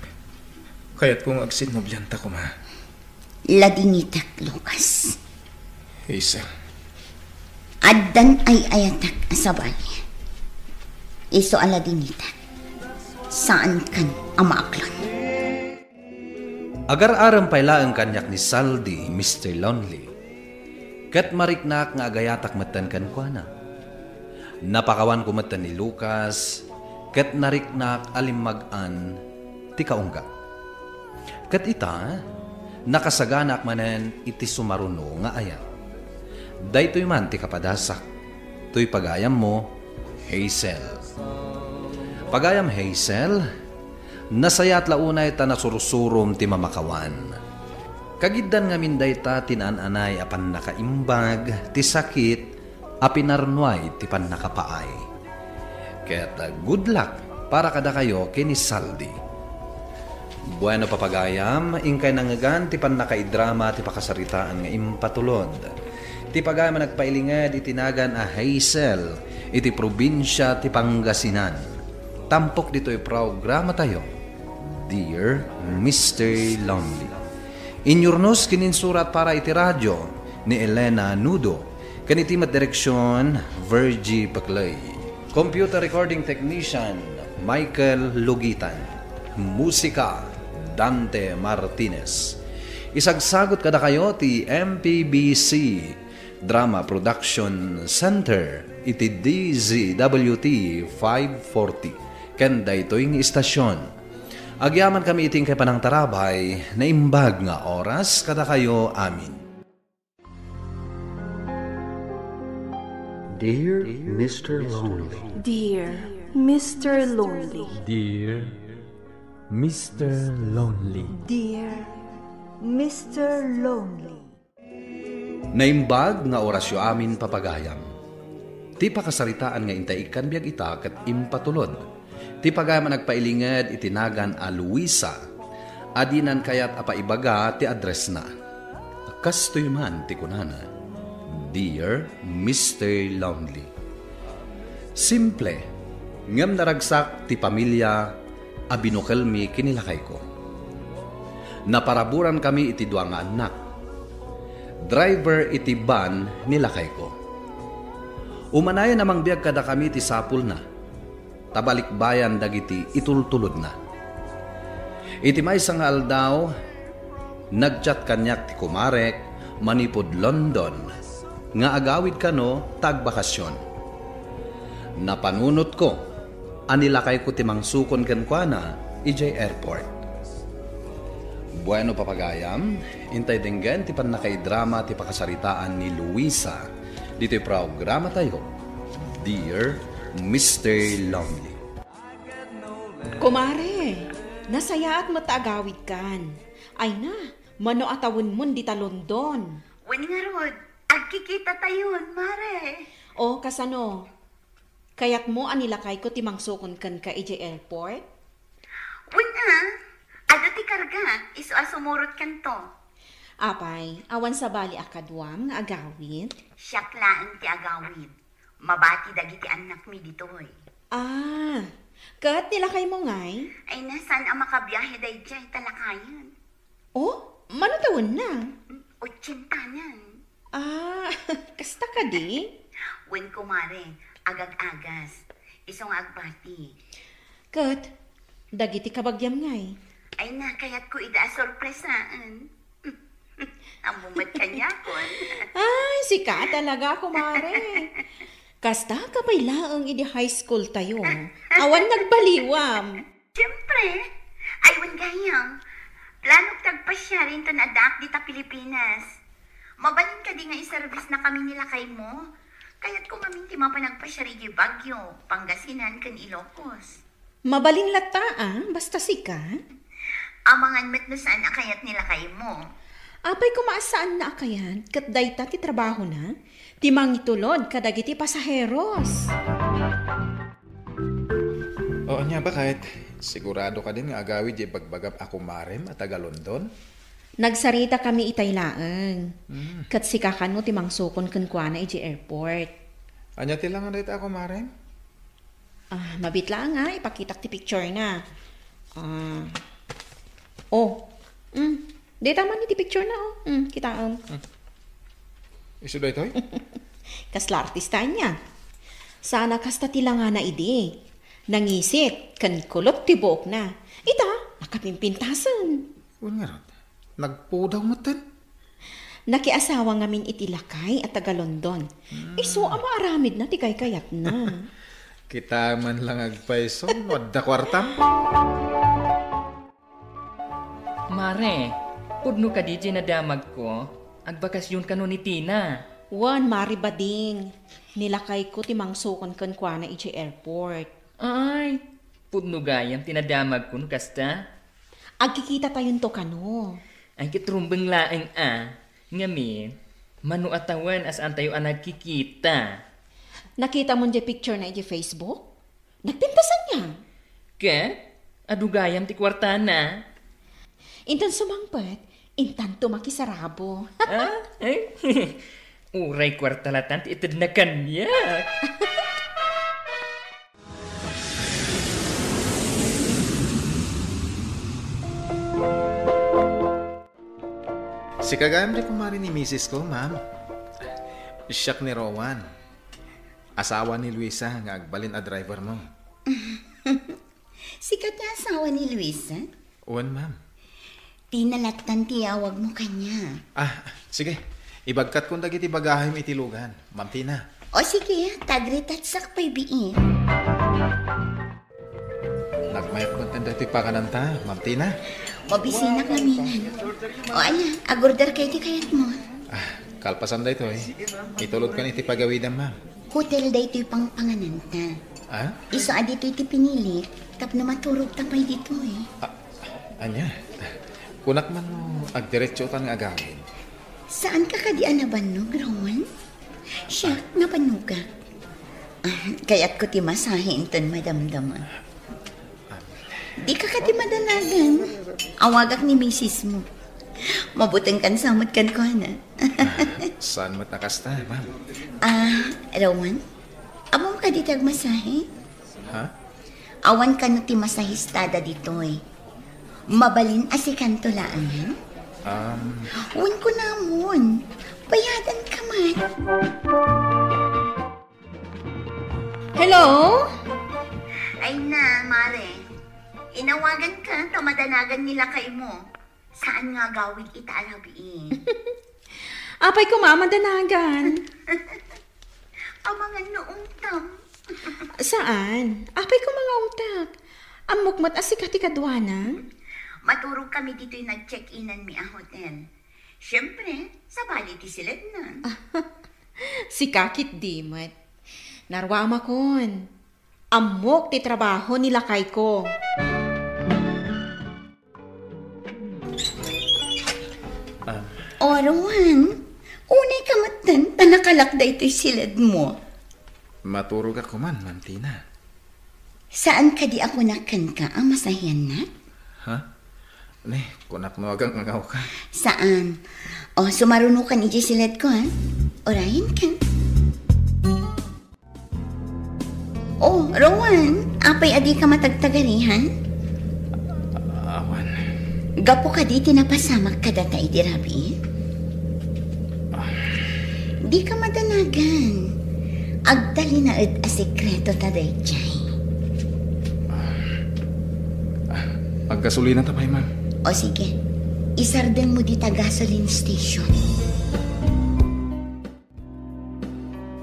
Kayatko nga agsinnoblianta koma. Ladingitek, Lucas. Hazel. Addan ay-ayatek a sabali. Isu a ladingitek. Saankan a maaklon. Agar-arem pay laeng kaniak ni Saldi, Mister Lonely. Ket mariknak nga agayatak metten kenkuana. Napakawanko metten ni Lucas, ket nariknak a limmag-an ti kaunggak. Ket ita, nakasaganaak manen iti sumaruno nga ayat. Daytoy man ti kapadasak, toy pagayammo, Hazel. Pagayam Hazel, nasayaat la unay ta nasursurom ti mamakawan. Kagiddan ngamin dayta ti naan-anay a pannakaimbag ti sakit a pinarnuay ti pannakapaay. Ket, ah, good luck para kadakayo ken ni Saldi. Bueno, papagayam, inkay nangngegan ti pannakaidrama ti pakasaritaan nga impatulod. Ti pagayam a nagpailinged iti nagan a Hazel iti probinsia ti Pangasinan. Tampok ditoy programatayo, Dear Mister Lonely. Inyurnos ken insurat para iti radio ni Elena Nudo, ken iti met direksion, Virgie Peclay. Computer recording technician, Michael Lugitan. Musika, Dante Martinez. Isagsagot kadakayo ti M P B C Drama Production Center iti D Z W T five forty. Ken daytoy nga istasyon, Agyamankami iti inkay panangtarabay, naimbag nga oras kadakayo amin. Dear Mister Lonely. Dear Mister Lonely. Dear Mister Lonely. Dear Mister Lonely. Naimbag nga orasyo amin, papagayam. Ti pakasaritaan nga intay ikkan biag ita ket impatulod. Ti pagayam a nagpailinged iti nagan a Luisa, a dinan kayat a paibaga ti addressna. Kastoy man ti kunana, "Dear Mister Lonely." Simple, ngem naragsak ti pamilia a binukelmi ken ni lakayko. Naparaburankami iti dua nga annak. Driver iti van ni lakayko. Umanayon a mangbiag kadakami ti sapulna, ta balikbayan dagiti itultulodna. Iti maysa nga aldaw, nag-chat kaniak ti kumarek manipud London nga agawid kano ta agbakasyon. Napanunotko a ni lakayko ti mangsukon kenkuana idiay airport. Bueno, papagayam, intay denggen ti pannakaidrama ti pakasaritaan ni Luisa ditoy programatayo, Dear Mister Lonely. Kumare, nasayaat met ta agawidkan. Ay na, mano a tawenmon dita London? Wen ngarud, agkikitatayon, mare. O, kasano? Kayatmo a ni lakayko ti mangsukon kenka idiay airport? Wen a, adu ti karga, isu a sumurotkanto. Apay, awan sabali a kaduam nga agawid? Siak laeng ti agawid. Mabati dagiti annakmi ditoy. Ah, ket ni lakaymo ngay? Ay na, saan a makabiahe daydiay ta lakayen. Oh, mano tawenna? Otsentanan. Ah, kasta kadi? Wen, kumare, agag-agas. Isu nga agbati. Ket, dagiti kabagiam ngay? Ay na, kayatko ida a sorpresaen. Ammom met kaniakon. Ay, sika talaga, kumare. Kasta ka pay laeng idi high school tayo. Awan nagbaliwam. Siyempre, ay wen gayam. Planok ti agpasiar inton addaak dita Pilipinas. Mabalin kadi nga iservisnakami ni lakaymo? Kayatko ngamin ti mapanagpasiar idiay Baguio, Pangasinan, ken Ilocos. Mabalin latta, a, basta sika. Amangan met no saan a kayat ni lakaymo. Apay koma a saanna a kayat, ket dayta ti trabahona, ti mangitulod kadagiti pasaheros. O, ania, baket? Sigurado kadin nga agawid diay ibagbagam a kumarem a taga London? Nagsaritakami itay laeng. Mm. Ket sika kano ti mangsukon kenkuana idiay airport. Ania ti langan dayta a kumarem? Ah, mabiit laeng a, ipakitak ti picture na. Ah. Oh. Mm. Dayta man iti picture na, oh. Mm, kitaem. Mm. Isu daytoy? Kasla artista ania. Saan a kasta ti langana idi. Nangisit, ken kulot ti buokna. Ita, nakapimpintasen. Wen ngarud, nagpudaw metten. Nakiasawa ngamin iti lakay a taga London. Hmm. Isu a maaramidna ti kaykayatna. Kita man lang agpayso, no adda kuartam. Mare, pudno kadi diay nadamagko? Agbakasyon kano ni Tina? Wen, Mare Bading. Ni lakayko ti mangsukon kenkuana idiay airport. Ay, pudno gayam ti nadamagko no kasta. Agkikitatayonto kano. Ay, ket rumbeng laeng a. Ngamin, mano a tawen a saantayo a nagkikita? Nakitam diay picture na idiay Facebook? Nagpintas ania? Ket, adu gayam ti kuartana. Inton sumangpet, intanto makisarabo. Ah? Eh? Uray kuarta latta ti itedna kaniak. Sika gayam diay kumare ni misis ko, ma'am. Siak ni Rowan. Asawa ni Luisa nga agbalin a driver mo. Sika ti asawa ni Luisa? Wen, ma'am. Tina lattan ti awagmo kaniak. Ah, sige. Ibagkatkon dagiti bagahim iti lugan, Ma'am Tina. O sige, ta agritatsak pay biit. Nagma- Mayat met daytoy pangananta, Ma'am Tina. Mabisinak ngamin. O ania, agorder kayo ti kayatmo. Ah, kalpasan daytoy. Itulodkan iti pagawidam, ma'am. Hotel daytoy pangpangananta. Ah? Isu a ditoy ti pinili, tapno maturogta pay ditoy. Ah, ania? Kunak man no agdiretsotan nga agawid. Saanka kadi a nabannog, Rowan? Siak, nabannogak. Ah, kayatko ti masahe inton madamdama. Dika kadi madanagan. Awagak ni misismo. Mabutengkan sa met kenkuana. Saan met a kasta, ma'am? Ah, Rowan? Ammom kadi ti agmasahe? Ha? Awan kano ti masahistada ditoy. Mabalin a sikanto laengen? Um, Wen kunamon. Bayadanka met. Hello? Ay na, Mare. Inawaganka ta madanagan ni lakaymo. Saan nga agawid ita a rabii? Apay koma a madanagan? Amangan no ungtam. Saan? Apay koma nga ungtak? Ammok met a sika ti kaduana? Maturog kami ditoy nag-check-inan mi a hotel. Siyempre, sabali ti silednan. Sika ketdi met. Narwamakon. Ammok ti trabaho ni lakayko. Ah. O, Rowan, unay ka metten ta nakalak daytoy siledmo. Maturogak koman, Ma'am Tina. Saan kadi a kunak kenka a masahiannak? Ha? Ne, kunak no agang-angawka. Saan? O, sumarunokan idiay siledko, ha? Urayenka. O, Rowan, apay a dika matagtagarihan? Awan. Gapu kadi ti napasamak kadata idi rabii? Ah. Dika madanagan. Agtalinaed a sekreto ta daydiay. Ah, aggasolina ta pay, ma'am. O sige, isardengmo dita gasoline station.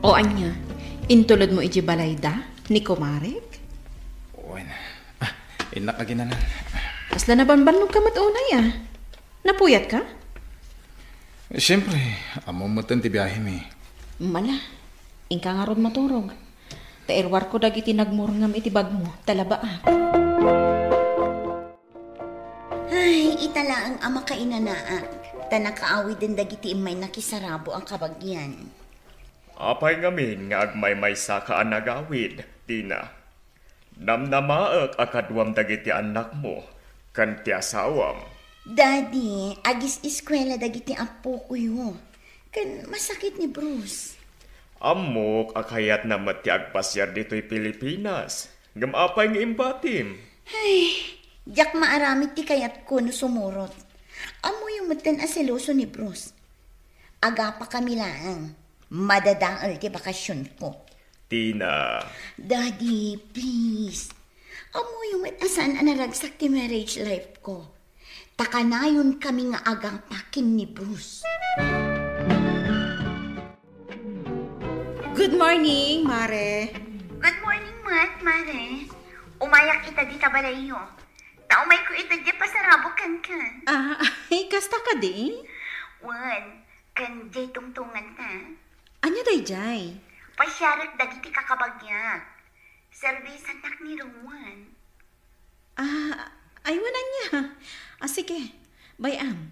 O ania, intulodmo iti balayda ni kumarek? Wen. Ah, innak aginanan. Kasla nabanbannog ka met unay, a. Napuyatka? Siyempre, ammom metten ti biahemi. Mala, inka ngarud maturog. Ta iruarko dagiti nagmurngam iti bagmo, ta labaak. Ay, ita laeng a makainanaak, ta nakaawiden dagiti immay nakisarabo a kabagian. Apay ngamin nga agmaymaysaka a nagawid, Tina? Namnamaek a kaduam dagiti annakmo ken ti asawam. Daddy, agis-eskuela dagiti appokoyo, ken masakit ni Bruce. Ammok a kayatna met ti agpasiar ditoy Pilipinas. Ngem apay nga imbatim? Ay, diak maaramid ti kayatko no sumurot. Ammoyo metten a seloso ni Bruce. Agapakami laeng. Madadael ti bakasionko. Tina. Daddy, please. Ammoyo met a saan a naragsak ti marriage life ko. Ta kanayonkami nga agapa ken ni Bruce. Good morning, Mare. Good morning met, Mare. Umayak ita dita balayyo. Ta umayko ita diay pasarabo kenka. Ah, ay, kasta kadi? Wen, ken diay tungtunganta. Ania daydiay? Pasiarek dagiti kakabagiak. Serbisannak ni Rowan. Ah, ay, wen ania. Ah, sige. Bay-am.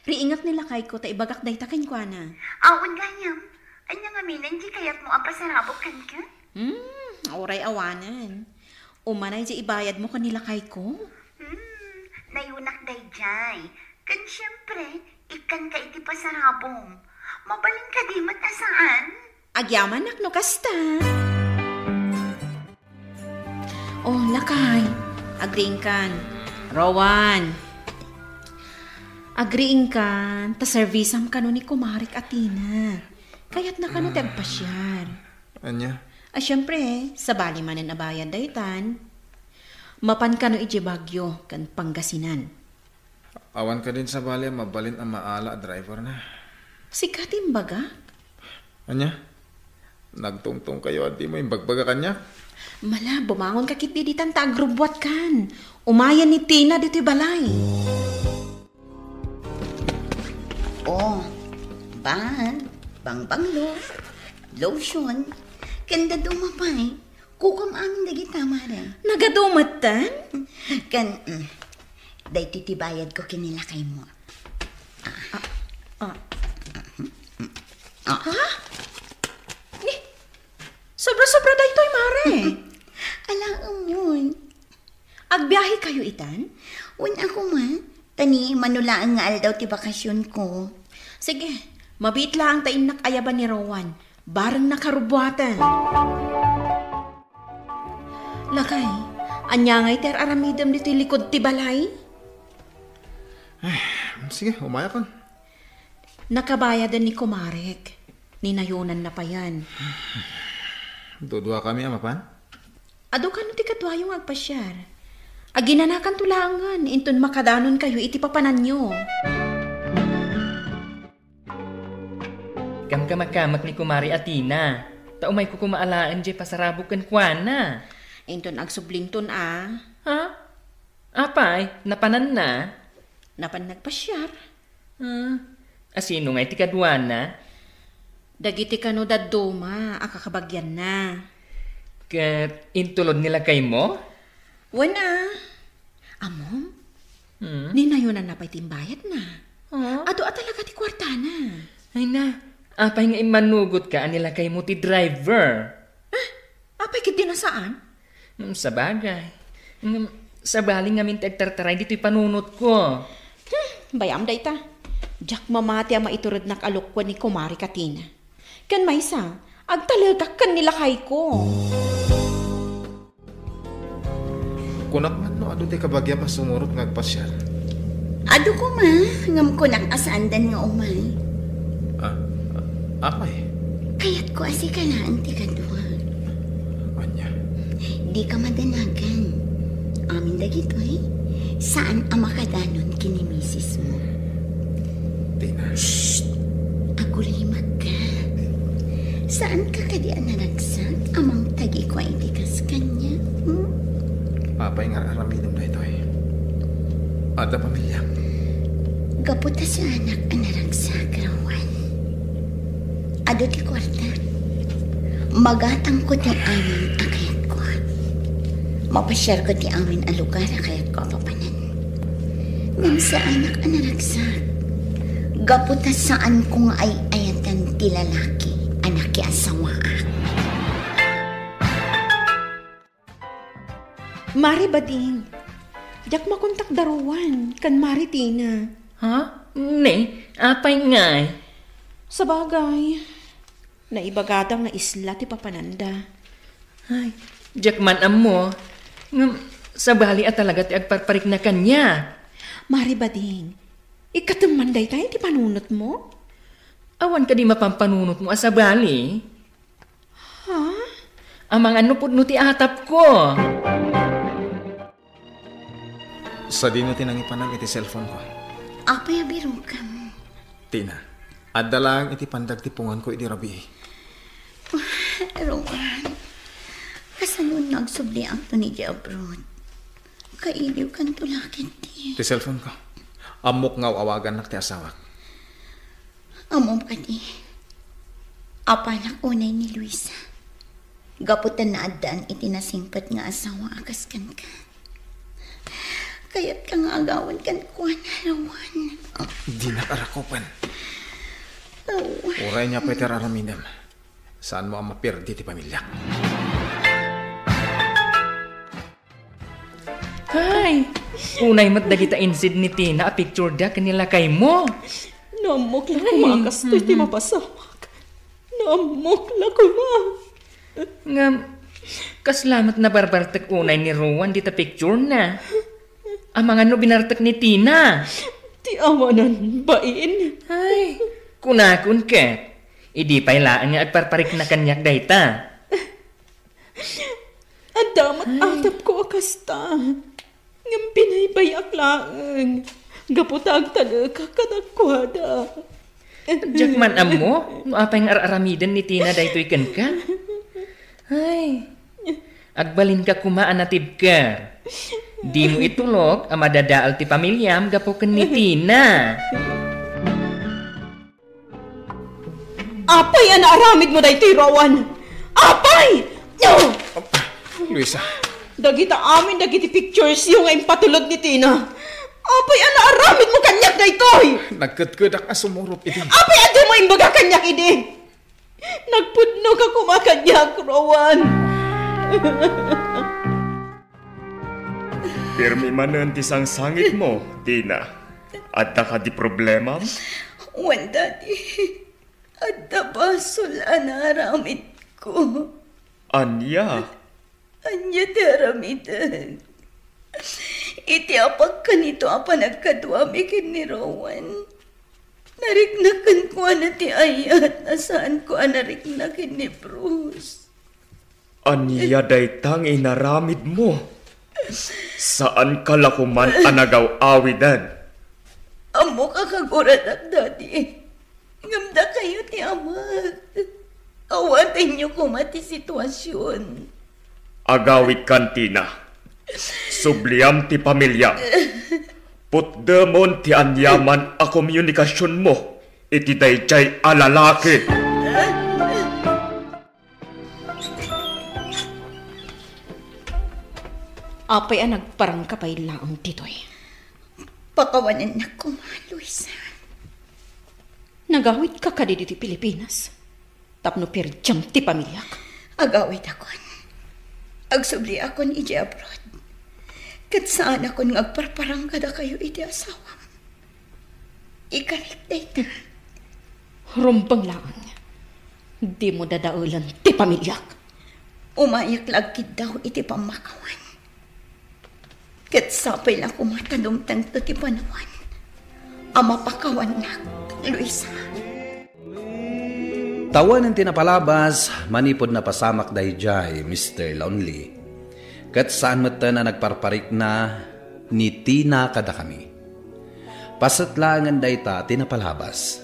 Riingak ni lakayko ta ibagak dayta kenkuana. Awan gayam. Ania ngamin ti kayatmo a pasarabo kenka? Hmm, uray awanen. Umanay ti ibayadmo ken ni lakayko. Hmm, nayunak daydiay. Ken siempre, ikkanka iti pasarabom. Mabalin kadi met a saan? Agyamanak no kasta. Oh, lakay. Agriingkan. Rowan. Agriingkan, ta servisam kano ni kumarek a Tina. Kayatna kano ti agpasiar. Ania? A, siempre, sabali manen a bayad daytan. Mapan kano idiay Baguio ken Pangasinan. Awan kadin sabali a mabalin a maala a driver na. Sika ti imbagak? Ania? Nagtungtong kayo, adi mo imbagbaga kaniak? Mala, bumangon ka ketdi ditan ta agrubbuat kan. Umayen ni Tina ditoy balay. Oh, bag, bangbanglo, lotion, ken dadduma pay. Kukuam amin dagita, Mare. Nagadu metten? Ken, mm, daytoy ti bayadko ken ni lakaymo. Ah, ah. Ah. Ha? Ni, sobra-sobra daytoy, Mare. Alaem, wen. Agbiahe kayo itan? Wen a koma, ta ni mano laeng nga aldaw ti bakasionko. Sige, mabiit laeng ta innak ayaban ni Rowan. Bareng nakarubbuaten. Lakay, ania ngay ti ar-aramidem ditoy likud ti balay? Ay, sige, umayakon. Nakabayaden ni kumarek. Ninayonanna payen. Duduakami a mapan? Adu kano ti kaduayo nga agpasiar? Aginanakanto laengen inton makadanonkayo iti papananyo. Kamkamakamak ni Kumari a Tina, ta umayko koma alaen diay pasarabok kenkuana. Inton agsublinton a. Ha? Apay, napananna? Napan nagpasiar. Hmm. A sino ngay ti kaduana? Dagiti kano dadduma a kakabagianna. Ket intulod ni lakaymo? Wen a. Ammom? Hmm? Ninayonanna pay ti imbayadna. Huh? Adu a talaga ti kuartana. Ay na, apay nga immanugotka a ni lakaymo ti driver? Eh, apay ketdi a saan? Hmm, sabagay. Ngem, sabali ngamin ti agtartaray ditoy panunotko. Hmm, bay-am dayta. Diak mamati a maiturednak a lokkuen ni Kumari Katina. Ken maysa, agtalekak ken ni lakayko. Kunak man no adu ti kabagiam a sumurot nga agpasiar. Adu koma, ngem kunak a saandan nga umay. Ah, ah, apay? Kayatko a sika laeng ti kadua. Ania? Dika madanagan. Amin dagitoy, saan a makadanon ken ni misismo. Tina. Shh! Agurimak ka. Saan ka kadi a naragsak a mangtagikua iti kas kaniak? Hmm? Apay nga ar-aramidem daytoy? Adda pamiliam? Gapu ta saanak a naragsak, Rowan. Adu ti kuarta. Magatangko ti amin a kayatko. Mapasiarko ti amin a lugar a kayatko a papanan. Ngem saanak a naragsak. Gapu ta saanko nga ay-ayatan ti lalaki a nakiasawaak. Mari Bading, diak makontak da Rowan ken Mari Tina. Ha? Ne, apay ngay? Sabagay, naibagada nga isla ti papananda. Ay, diak man ammo. Ngem, sabali a talaga ti agparparikna kaniak. Mari Bading, ikkatem man dayta iti panunotmo? Awan kadi mapampanunotmo a sabali? Ha? Amangan no pudno ti atapko. Sadino ti nangipanam iti cellphone ko? Apay a birokam? Tina, adda laeng iti pandag ti punganko idi rabii. Rowan, kasano nga agsubliakto idiay abroad? Kailiwkanto la ketdi. Ti cellphone ko. Ammok nga aw-awagannak ti asawak. Ammom kadi, apanak unay ni Luisa. Gapu ta naaddaan iti nasingpet nga asawa a kas kenka. Kayatka nga agawan kenkuana, Rowan. Dinak arakupen. Oh. Uray ania pay ti ar-aramidem, saanmo a maperdi ti pamiliak. Ay, unay met dagita insid ni Tina a picture da ken ni lakaymo. Naammok la koma a kastoy ti mapasamak. Naammok la koma. Ngem, kasla met nabarbartek unay ni Rowan dita picture na. Amangan no binartek ni Tina. Ti awanan bain. Ay, kunakon ket, idi pay laeng nga agparparikna kaniak dayta. Adda met atapko a kasta. Ngem binaybay-ak laeng. Gapu ta agtalekak kadakuada. Diak man ammo no apay nga ar-aramiden ni Tina daytoy kenka. Ay, agbalinka koma a natibker. Dimo itulok a madadael ti pamiliam gapu ken ni Tina. Apay a naaramidmo daytoy, Rowan? Apay? No! Luisa. Dagita amin dagiti picturesyo nga impatulod ni Tina. Apay a naaramidmo kaniak daytoy? Nagkedkedak a sumurot idi. Apay a dimo imbaga kaniak idi? Nagpudno ka koma kaniak, Rowan. Pirmi manen ti sangsangitmo, Tina. Adda kadi problemam? Wen, Daddy. Adda basol a naaramidko. Ania? Ania ti aramidek? Iti apagkanito a panagkaduami ken ni Rowan, nariknak kenkuana ti ayat a saanko a narikna ken ni Bruce. Ania dayta nga inaramidmo? Saanka la koman a nagaw-awiden. Ammoka kaguradak, Daddy. Ngem dakayo ti amak. Awatenyo koma ti situasion. Agawidkan, Tina. Subliam ti pamiliam. Putdemon ti aniaman a komunikasionmo iti daydiay a lalaki. Apay a nagparangka pay laeng ditoy? Pakawanennak koma, Luisa. Nagawidka kadi ditoy Pilipinas tapno pirdiam ti pamiliak? Agawidakon. Agsubliakon idiay abroad. Ket saanakon nga agparparang kadakayo iti asawam. Ikarik dayta. Rumbeng laeng. Dimo dadaelen ti pamiliak. Umayak la agkiddaw iti pammakawan. Ket sapay la koma ta dumtengto ti panawan a mapakawannak, Luisa. Tawanen ti napalabas manipud napasamak daydiay, Mister Lonely. Ket saan metten a nagparparikna ni Tina kadakami. Paset laengen dayta ti napalabas.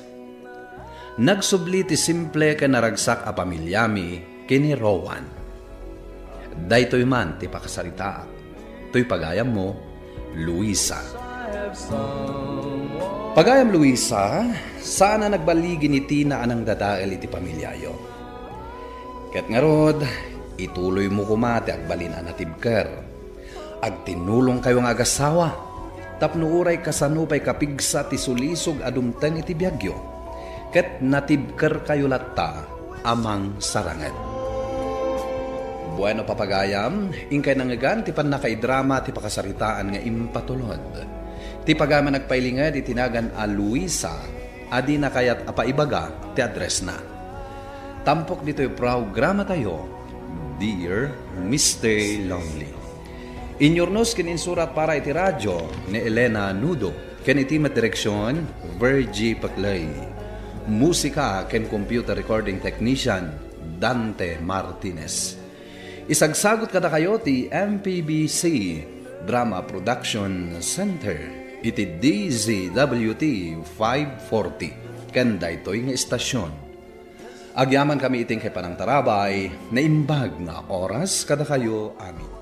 Nagsubli ti simple ken naragsak a pamiliami ken ni Rowan. Daytoy man ti pakasaritaak. Toy pagayammo, Luisa. Pagayam Luisa, saan a nagballigi ni Tina a nangdadael iti pamiliayo. Ket ngarud, ituloymo koma ti agbalin a natibker. Agtinnulongkayo nga agasawa, tapno uray kasano pay kapigsa ti sulisog a dumteng iti biagyo, ket natibkerkayo latta a mangsaranged. Bueno, papagayam, inkay nangngegan ti pannakaidrama ti pakasaritaan nga impatulod. Ti pagayam a nagpailinged iti nagan a Luisa a di na kayat a paibaga ti addressna. Tampok ditoy programatayo, Dear Mister Lonely. Inyurnos ken insurat para iti radio ni Elena Nudo, ken iti met direksion, Virgie Paclay. Musika ken computer recording technician, Dante Martinez. Isagsagut kadakayo ti M P B C Drama Production Center iti D Z W T five forty ken daytoy nga istasyon. Agyamankami iti inkay panangtarabay, naimbag nga oras kadakayo amin.